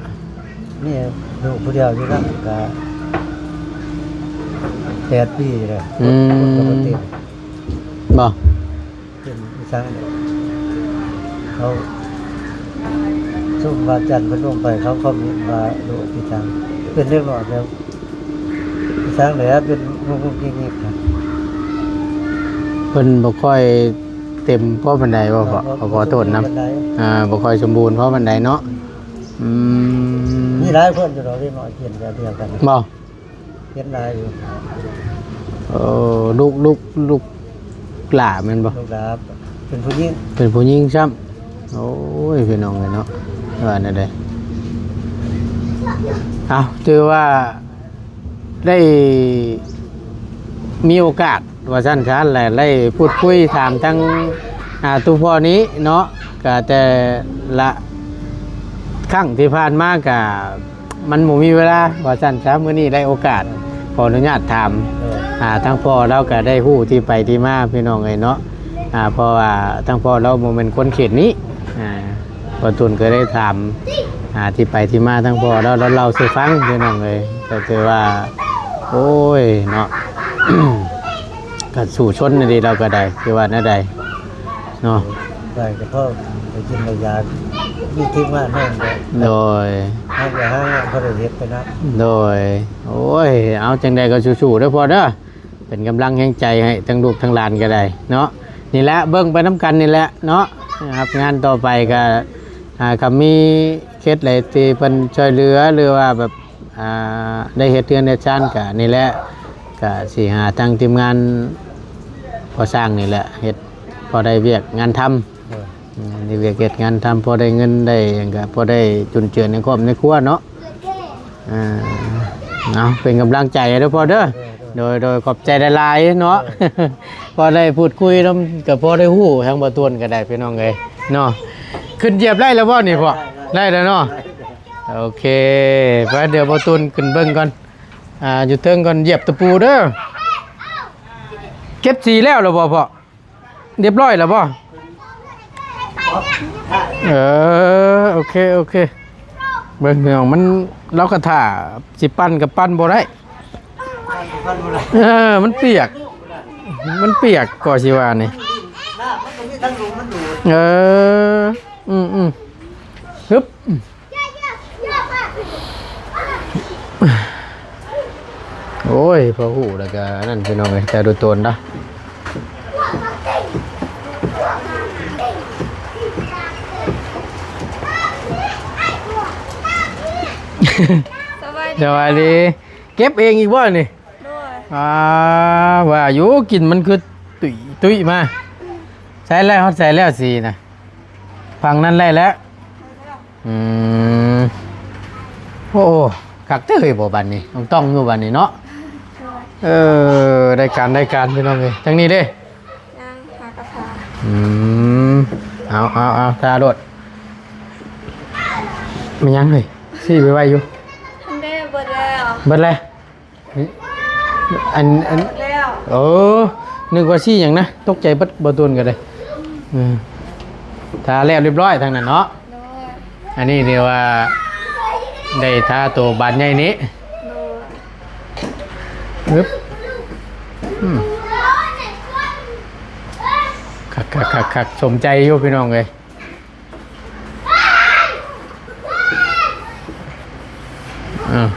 ມີລູກຜູ້ດຽວຢູ່ນຳກໍແປດປີແລ້ວ. ອືມ ຄົນກໍບໍ່ເຕັມ ບໍ່ ເປັນອີ່ສັງເດ ເຂົາ ຊຸມວ່າຈັນເພິ່ນລົງໄປ ເຂົາຄອມເມັນວ່າໂລກອີ່ສັງ ເປັນເດັກນ້ອຍແບບ ສ້າງແຫຼະ ເປັນງຸກໆຍິກໆ ເພິ່ນບໍ່ຄ່ອຍເຕັມພໍປານໃດບໍ່? ເອີ ຂໍ ຂໍໂທດນຳ ບໍ່ ບໍ່ສົມບູນປານໃດ ອ່າ ບໍ່ຄ່ອຍສົມບູນພໍປານໃດເນາະ. ອືມ ອືມ ມີຫຼາຍຄົນຢູ່ດອກ ເດັກນ້ອຍກຽນແບບດຽວກັນ ບໍ່? ເຫັນຫຼາຍຢູ່. ເອີ ລູກ ລູກ ລູກຫຼ້າແມ່ນບໍ່? ລູກຫຼ້າ ເປັນຜູ້ຍິງ ເປັນຜູ້ຍິງຊ້ຳ. ໂອ້ຍ ພີ່ນ້ອງເອີຍເນາະ ວ່າແນວໃດ? ເອົາ ຖືວ່າໄດ້ມີໂອກາດວ່າຊັ້ນຊະ ແລະ ໄດ້ພູດຄຸຍຖາມທາງ ອ່າ ຕູ່ພໍ່ນີ້ເນາະ ກະແຕ່ລະຄັ້ງທີ່ຜ່ານມາກະ ມັນບໍ່ມີເວລາວ່າຊັ້ນຊະ. ມື້ນີ້ໄດ້ໂອກາດ ຂໍອະນຸຍາດຖາມ ເອີ ອ່າ ທາງພໍ່ລາວກໍໄດ້ຮູ້ທີ່ໄປທີ່ມາ ພີ່ນ້ອງເອີຍເນາະ ອ່າ ເພາະວ່າທາງພໍ່ລາວບໍ່ແມ່ນຄົນເຂດນີ້ ອ່າ ພໍ່ຕຸນກໍໄດ້ຖາມ ອ່າ ທີ່ໄປທີ່ມາທາງພໍ່ລາວ ລາວເລົ່າສູ່ຟັງ ພີ່ນ້ອງເອີຍ ກໍຖືວ່າ ໂອ້ຍ ເນາະ ກໍສູ້ຊົນອີ່ຫຼີ ລາວກໍໄດ້ ຄືວ່າແນວໃດ ເນາະ ໄດ້ກໍພໍໄດ້ກິນໄດ້ຢາກ ມີທີມງານແຮງແລ້ວ ໂດຍ ຫາວຽກຫາງານພໍໄດ້ເຮັດໄປນຳ ໂດຍ ໂອ້ຍ ເອົາ ຈັ່ງໃດກໍສູ້ໆເດີພໍ່ເດີ ເປັນກຳລັງແຮງໃຈໃຫ້ທັງລູກທັງຫຼານກໍໄດ້ເນາະ ນີ້ແຫຼະ ເບິ່ງໄປນຳກັນນີ້ແຫຼະເນາະ ຮັບງານຕໍ່ໄປກໍ ອ່າ ຄັນມີເຂດໃດທີ່ເພິ່ນຊ່ວຍເຫຼືອ ຫຼືວ່າແບບ ອ່າ ໄດ້ເຮັດເຮືອນເຮັດຊານກະນີ້ແຫຼະ ກະຊິຫາທາງທີມງານກໍ່ສ້າງນີ້ແຫຼະ ເຮັດພໍໄດ້ວຽກງານທຳ ເອີ ອືມ ໄດ້ວຽກເຮັດງານທຳ ພໍໄດ້ເງິນໄດ້ຫຍັງ ກະພໍໄດ້ຈຸນເຈືອໃນຄອບໃນຄົວເນາະ ເອີ ເອົາ ເປັນກຳລັງໃຈໃຫ້ເດີພໍ່ເດີ ເອີ. ໂດຍ ໂດຍ ຂອບໃຈຫຼາຍໆເນາະ ພໍໄດ້ພູດຄຸຍນຳ ກໍພໍໄດ້ຮູ້ທາງບ່າວຕວນກໍໄດ້ພີ່ນ້ອງເອີຍເນາະ. ຂຶ້ນຢຽບໄດ້ແລ້ວບໍ່ນີ້ພໍ່? ໄດ້ແລ້ວເນາະ. ໂອເຄ ໄປ ດຽວບ່າວຕວນຂຶ້ນເບິ່ງກ່ອນ ອ່າ ຢູ່ເທິງກ່ອນ ຢຽບຕະປູເດີ. ເກັບສີແລ້ວແລ້ວບໍ່ພໍ່? ຮຽບຮ້ອຍແລ້ວບໍ່? ເອີ ໂອເຄ ໂອເຄ ເບິ່ງພີ່ນ້ອງ ມັນ ລາວກໍຖ້າຊິປັ່ນກໍປັ່ນບໍ່ໄດ້ ເອີ ມັນປຽກ ມັນປຽກກໍຊິວ່ານີ້ ເອີ ອືມໆ ຮຶບ. ໂອ້ຍ ພໍຮູ້ແລ້ວກໍນັ້ນ ພີ່ນ້ອງເອີຍ ແຕ່ດູຕົນນະ. ສະບາຍດີ ສະບາຍດີ. ເກັບເອງອີກບໍ່ນີ້? ໂດຍ. ອ່າ ວ່າຢູ່ ກິ່ນມັນຄືຕຸ້ຍໆມາ. ໃສ່ແລ້ວ ຮອດໃສ່ແລ້ວສີນະ? ຝັ່ງນັ້ນໄດ້ແລ້ວ. ອືມ ໂອ້ ຄັກເຕີເຮີ້ຍ ບໍ່ບາດນີ້ ຕ້ອງໆຢູ່ບາດນີ້ເນາະ. ເອີ ໄດ້ການ ໄດ້ການ ພີ່ນ້ອງເອີຍ. ທາງນີ້ເດ້? ຍັງ ຫາກະທາ. ອືມ ເອົາ ເອົາ ເອົາ ທາໂລດ. ແມ່ນຫຍັງເຮີ້ຍ? ຊີ້ໄວໆຢູ່. ເດ້ ເບິດແລ້ວ ເບິດແລ້ວ. ອັນ ອັນ ເອີ ນຶກວ່າສີຫຍັງນະ ຕົກໃຈເບິດ ບໍ່ຕວນກໍໄດ້. ອືມ ທາແລ້ວຮຽບຮ້ອຍທາງນັ້ນເນາະ. ໂດຍ. ອັນນີ້ເອີ້ນວ່າໄດ້ທາໂຕບານໃຫຍ່ນີ້. ໂດຍ. ອຶບ ອືມ ຄັກໆໆໆ ສົມໃຈຢູ່ ພີ່ນ້ອງເອີຍ. ອືມ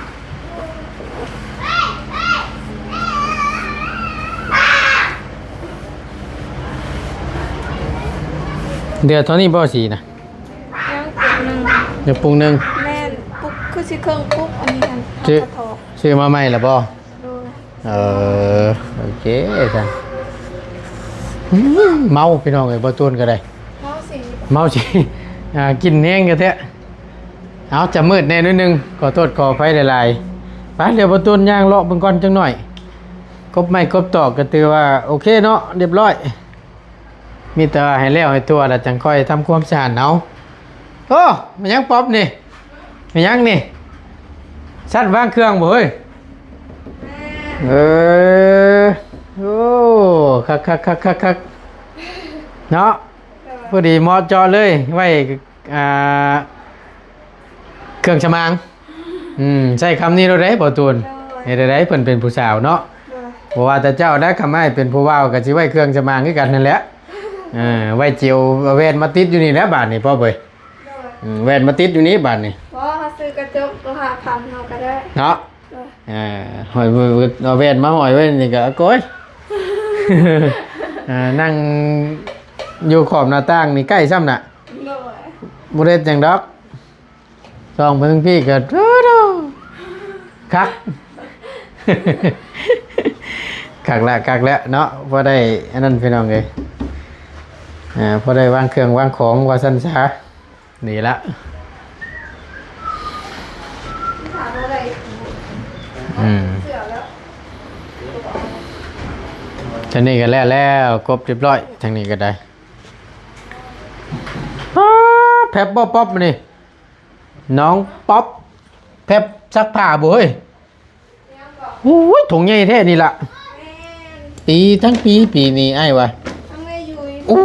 ເດືອເທົ່ານີ້ບໍ່ສີນະ? ຍັງປຸກໜຶ່ງ ຍັງປຸກໜຶ່ງ. ແມ່ນ ປຸກ ຄືຊິເຄິ່ງປຸກ ອັນນີ້ຫັ້ນ ຊື້ ເອົາກະຖອກ ຊື້ມາໃໝ່ລະບໍ່? ໂດຍ. ເອີ ໂອເຄຊັ້ນ. ອືມ ເມົາ ພີ່ນ້ອງເອີຍ ບໍ່ຕວນກໍໄດ້. ເມົາສີ ເມົາສີ ອ່າ ກິນແຮງແທ້ໆ. ເອົາ ຈະມືດແດ່ໜ້ອຍໜຶ່ງ ຂໍໂທດຂໍອະໄພຫຼາຍໆ. ໄປ ດຽວບໍ່ຕວນຍ່າງເລາະເບິ່ງກ່ອນຈັກໜ້ອຍ ກົບໄມ້ກົບຕອກ ກໍຖືວ່າໂອເຄເນາະ ຮຽບຮ້ອຍ. ມີແຕ່ວ່າໃຫ້ແລ້ວໃຫ້ທົ່ວ ແລ້ວຈັ່ງຄ່ອຍທຳຄວາມສະອາດເອົາ. ໂອ້ ແມ່ນຫຍັງປັອບນີ້? ແມ່ນຫຍັງນີ້? ສັດວາງເຄື່ອງບໍ່ເຮີ້ຍ? ເອີ ໂອ້ ຄັກໆໆໆ ເນາະ. ພໍດີເໝາະເຈາະເລີຍ ໄວ້ ອ່າ ເຄື່ອງສຳອາງ. ອືມ ໃຊ້ຄຳນີ້ໂລດເດ້ ບໍ່ຕູນ. ໂດຍ. ເຮັດໃດເພິ່ນເປັນຜູ້ສາວເນາະ. ໂດຍ. ບໍ່ວ່າແຕ່ເຈົ້າໄດ໋ ຄຳອ້າຍເປັນຜູ້ບ່າວກໍຊິໄວ້ເຄື່ອງສຳອາງຄືກັນນັ້ນແຫຼະ. ເອີ ໄວ້ເຈວ ເອົາແວ່ນມາຕິດຢູ່ນີ້ແຫຼະບາດນີ້ ພໍ່ເອີຍ. ໂດຍ. ອືມ ແວ່ນມາຕິດຢູ່ນີ້ບາດນີ້. ບໍ່ ເຮົາຊື້ກະຈົກໂຕຫ້າພັນເຮົາກໍໄດ້. ເນາະ. ໂດຍ. ເອີ ຫ້ອຍ ເອົາແວ່ນມາຫ້ອຍໄວ້ນີ້ກໍ ໂກຍ ເອີ ນັ່ງຢູ່ຂອບໜ້າຕ່າງນີ້ໃກ້ຊ້ຳນະ. ໂດຍ. ບໍ່ໄດ້ຫຍັງດອກ. ສ່ອງໄປທາງພີ້ກໍ ໂອ້ໂຫ ຄັກ ຄັກລະ ຄັກແລ້ວເນາະ. ພໍໄດ້ອັນນັ້ນ ພີ່ນ້ອງເອີຍ ອ່າ ພໍໄດ້ວາງເຄື່ອງວາງຂອງວ່າຊັ້ນຊະ. ນີ້ລະ ອືມ ທາງນີ້ກໍແລ້ວແລ້ວ ຄົບຮຽບຮ້ອຍ ທາງນີ້ກໍໄດ້. ປ້າ ແພັບບໍ່ ປັອບ ມື້ນີ້ ນ້ອງປັອບ ແພັບຊັກຜ້າບໍ່ເຮີ້ຍ? ໂອ້ຍ ຖົງໃຫຍ່ແທ້ນີ້ລະ. ແມ່ນ ປີ ທັງປີ ປີນີ້ອ້າຍວ່າ. ໂອ້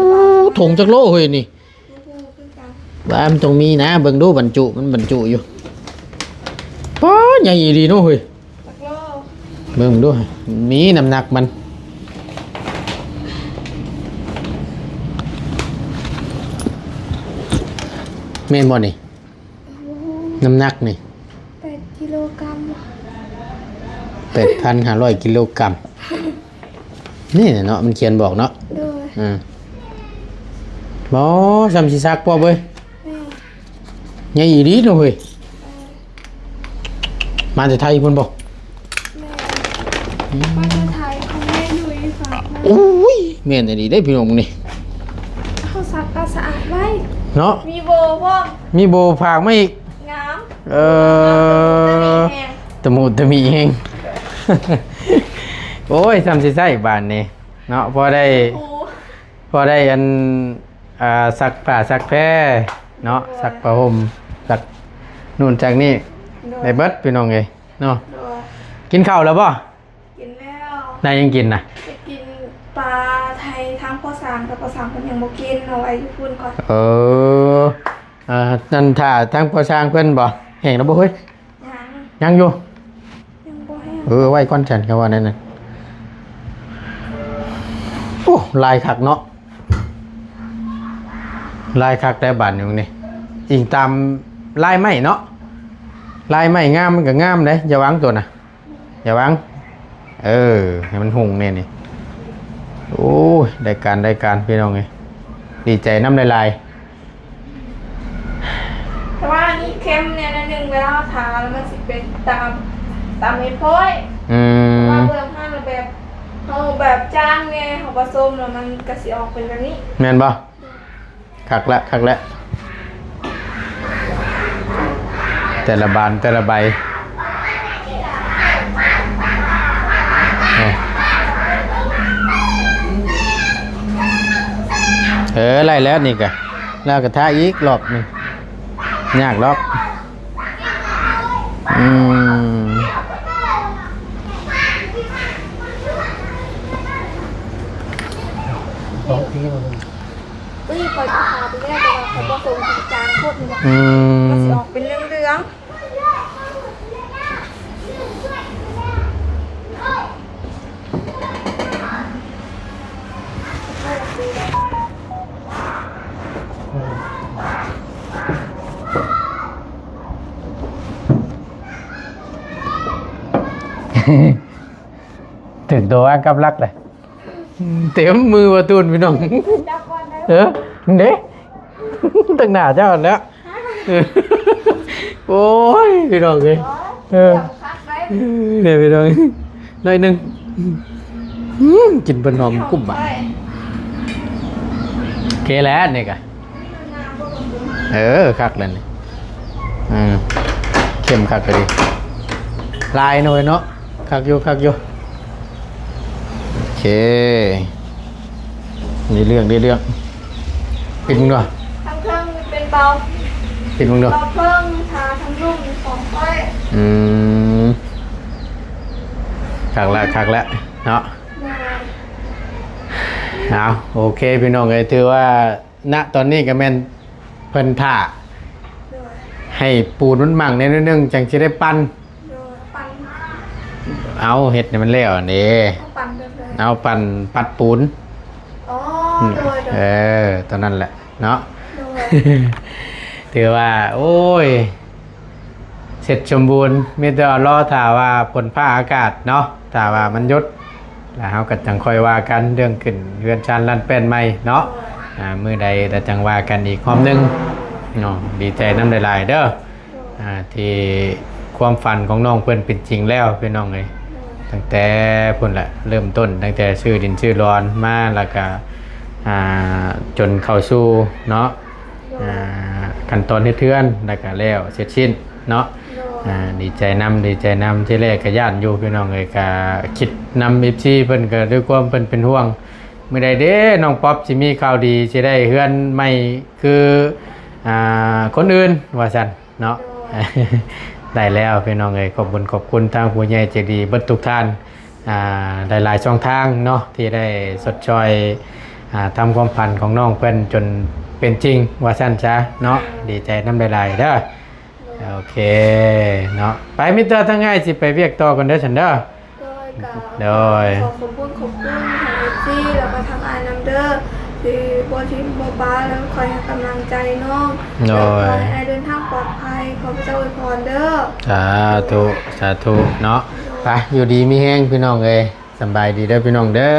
ຖົງຈັກໂລເຮີ້ຍນີ້? ບໍ່ຮູ້ຄືກັນ ວ່າມັນຕ້ອງມີນະ ເບິ່ງດູ ບັນຈຸ ມັນບັນຈຸຢູ່. ປ້າ ໃຫຍ່ອີ່ຫຼີເນາະເຮີ້ຍ. ຈັກໂລ? ເບິ່ງດູ ມີນ້ຳໜັກມັນ ແມ່ນບໍ່ນີ້? ບໍ່ຮູ້ ນ້ຳໜັກນີ້ ແປດກິໂລກຣາມ ແປດພັນຫ້າຮ້ອຍກິໂລກຣາມ. ນີ້ແຫຼະເນາະ ມັນຂຽນບອກເນາະ. ໂດຍ. ອ່າ ບໍ່ ຊ່ຳຊິຊັກ ປອບເອີຍ. ແມ່ນ ໃຫຍ່ອີ່ຫຼີເນາະເຮີ້ຍ. ເອີ ມາແຕ່ໄທພຸ້ນບໍ່? ແມ່ນ ອືມ ມາແຕ່ໄທ ຂອງແມ່ຢູ່ອີກຝັ່ງ. ໂອ້ຍ ແມ່ນອີ່ຫຼີເດ້ພີ່ນ້ອງນີ້ ເຮົາຊັກກໍສະອາດໄວ້ເນາະ. ມີໂບພ້ອມ ມີໂບຝາກມາອີກ. ງາມ ເອີ ຕະມຸຕະມິແຮງ ຕະມຸຕະມິແຮງ. ໂອ້ຍ ຊ່ຳຊິໃຊ້ບາດນີ້ເນາະ ພໍໄດ້ ໂອ້ ພໍໄດ້ອັນ ອ່າ ຊັກຜ້າຊັກແພເນາະ ໂດຍ ຊັກຜ້າຫົ່ມ ຊັກນູ້ນຊັກນີ້ ໂດຍ ໄດ້ເບິດພີ່ນ້ອງເອີຍເນາະ ໂດຍ ກິນເຂົ້າແລ້ວບໍ່? ກິນແລ້ວ ໄດ້ຫຍັງກິນນະ? ໄດ້ກິນປາໄທທາງພໍ່ຊ່າງ ແຕ່ພໍ່ຊ່າງເພິ່ນຍັງບໍ່ກິນ ເອົາໄວ້ຢູ່ພຸ້ນກ່ອນ ເອີ ເອີ ນັ້ນຖ້າທາງພໍ່ຊ່າງເພິ່ນບໍ່ ແຫ້ງແລ້ວບໍ່ເຮີ້ຍ? ຍັງ ຍັງຢູ່ ຍັງບໍ່ແຫ້ງ ເອີ ໄວ້ກ່ອນຊັ້ນ ເຂົາວ່າແນວນັ້ນ ໂອ້ ລາຍຄັກເນາະ ລາຍຄັກແຕ່ບາດນີ້ ອີງຕາມລາຍໄມ້ເນາະ ລາຍໄມ້ງາມມັນກໍງາມເດ້ ຢ່າຫວັງໂຕນະ ຢ່າຫວັງ ເອີ ໃຫ້ມັນຮຸ່ງແດ່ນີ້ ໂອ້ຍ ໄດ້ການ ໄດ້ການ ພີ່ນ້ອງເອີຍ ດີໃຈນຳຫຼາຍໆ ແຕ່ວ່າອັນນີ້ເຄັມແດ່ໜ້ອຍໜຶ່ງ ເວລາເຮົາທາແລ້ວມັນຊິເປັນຕາມ ຕາມເຮັດໂພຍ ອືມ ເພາະວ່າເບື້ອງຫັ້ນແບບ ເຮົາແບບຈາງແດ່ ເຮົາປະສົມແລ້ວມັນກໍຊິອອກເປັນແບບນີ້ ແມ່ນບໍ່? ຄັກລະ ຄັກລະ ແຕ່ລະບານ ແຕ່ລະໃບ ເອີ ເອີ ໄລ່ແລ້ວນີ້ກະ ແລ້ວກະທາອີກລອບໜຶ່ງ ຍາກດອກ ອືມ ເອີຍ ຂ້ອຍກໍຫາໄປແລ້ວ ແຕ່ວ່າຂ້ອຍບໍ່ສົ່ງທີ່ຈາງໂພດນີ້ ອືມ ມັນຊິອອກເປັນເຫຼືອງໆ. ຖືກໂຕວາງກັບຫຼັກເລີຍ ເຕັມມືວ່າຕູນພີ່ນ້ອງ ເອີ ເດ້ ຕັ້ງໜ້າເຈົ້າຫັ້ນແຫຼະ ໂອ້ຍ ພີ່ນ້ອງເອີຍ ເອີ ເອີ ເດ້ພີ່ນ້ອງ ໜ້ອຍໜຶ່ງ ອືມ ກິນເພິ່ນຫອມກຸ້ມບາດ ໂອເຄແລ້ວນີ້ກະ ເອີ ຄັກແລ້ວນີ້ ອືມ ເຂັ້ມຄັກກະດີ ຫຼາຍໜ້ອຍເນາະ ຄັກຢູ່ ຄັກຢູ່ ໂອເຄ ໄດ້ເລື່ອງ ໄດ້ເລື່ອງ ປິດເບິ່ງດູ ທາງເທິງເປັນເບົາ ປິດເບິ່ງດູ ເບົາເທິງ ທາທາງລຸ່ມຂອງຂ້ອຍ ອືມ ຄັກລະ ຄັກລະເນາະ ເອົາ ໂອເຄ ພີ່ນ້ອງເອີຍ ຖືວ່າ ນະຕອນນີ້ກໍແມ່ນເພິ່ນຖ້າ ໂດຍ ໃຫ້ປູນມັນໝັ່ງແດ່ໜ້ອຍໜຶ່ງ ຈັ່ງຊິໄດ້ປັ່ນ ໂດຍ ປັ່ນ ເອົາເຮັດໃຫ້ມັນແລ້ວຫັ້ນເດ້ ເອົາປັ່ນແບບໃດ ເອົາປັ່ນປັດປູນ ອໍ ໂດຍ ໂດຍ ເອີ ຕອນນັ້ນແຫຼະເນາະ ໂດຍ ຖືວ່າ ໂອ້ຍ ເສັດສົມບູນ ມີແຕ່ລໍຖ້າວ່າຝົນຟ້າອາກາດເນາະ ຖ້າວ່າມັນຢຸດ ແລ້ວເຮົາກໍຈັ່ງຄ່ອຍວ່າກັນເລື່ອງຂຶ້ນເຮືອນຊານລານແປ້ນໃໝ່ເນາະ ໂດຍ ອ່າ ມື້ໃດລະຈັ່ງວ່າກັນອີກຮອບໜຶ່ງເນາະ ດີໃຈນຳຫຼາຍໆເດີ ໂດຍ ອ່າ ທີ່ຄວາມຝັນຂອງນ້ອງເພິ່ນເປັນຈິງແລ້ວພີ່ນ້ອງເອີຍ ໂດຍ ຕັ້ງແຕ່ພຸ້ນລະ ເລີ່ມຕົ້ນຕັ້ງແຕ່ຊື້ດິນຊື້ດອນມາ ແລ້ວກະ ອ່າ ຈົນເຂົ້າສູ່ເນາະ ໂດຍ ອ່າ ຂັ້ນຕອນເຮັດເຮືອນ ແລ້ວກະແລ້ວເສັດສິ້ນເນາະ ໂດຍ ອ່າ ດີໃຈນຳ ດີໃຈນຳ ທີແລກກະຢ້ານຢູ່ພີ່ນ້ອງເອີຍ ກະຄິດນຳ ເອັຟຊີ ເພິ່ນກະດ້ວຍຄວາມເພິ່ນເປັນຫ່ວງ ມື້ໃດເດ້ນ້ອງປັອບຊິມີຂ່າວດີ ຊິໄດ້ເຮືອນໃໝ່ຄື ອ່າ ຄົນອື່ນວ່າຊັ້ນເນາະ ໂດຍ ໄດ້ແລ້ວພີ່ນ້ອງເອີຍ ຂອບບຸນຂອບຄຸນທາງຜູ້ໃຫຍ່ໃຈດີເບິດທຸກທ່ານ ອ່າ ຫຼາຍໆຊ່ອງທາງເນາະ ທີ່ໄດ້ຊົດຊ່ອຍ ອ່າ ທຳຄວາມຝັນຂອງນ້ອງເພິ່ນຈົນເປັນຈິງວ່າຊັ້ນຊະເນາະ ໂດຍ ດີໃຈນຳຫຼາຍໆເດີ ໂດຍ ໂອເຄເນາະ ໄປ ມິດເຕີ ທາງອ້າຍຊິໄປວຽກຕໍ່ກ່ອນເດີຊັ້ນເດີ ໂດຍ ກໍ ໂດຍ ຂໍຂອບຄຸນ ຂອບຄຸນທາງ ເອັຟຊີ ແລ້ວກໍທາງອ້າຍນຳເດີ ທີ່ບໍ່ຖິ້ມບໍ່ປະ ແລ້ວຄອຍໃຫ້ກຳລັງໃຈນ້ອງ ໂດຍ ແລ້ວກໍໃຫ້ອ້າຍເດີນທາງປອດໄພ ຂໍພະເຈົ້າອວຍພອນເດີ ສາທຸ ສາທຸເນາະ ໂດຍ ໄປ ຢູ່ດີມີແຮງພີ່ນ້ອງເອີຍ ສຳບາຍດີເດີພີ່ນ້ອງເດີ.